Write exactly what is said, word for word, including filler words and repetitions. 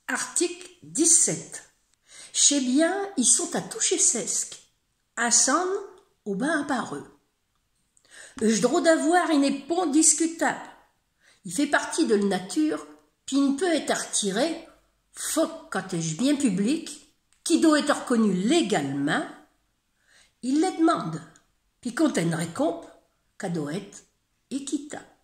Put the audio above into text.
Article dix-sept. Chés biens, i sont à tous chés sesques, insanne ou bin à part eux. Ech drot d'avoir i n'est pon discutable. I fait partie de l'nature, pi i n'peut ête artiré, foc quand ech bien public, qui dot ête reconnu légalemint, i l'demande, pi quand i n'récompe, qu'a dot ête équitable.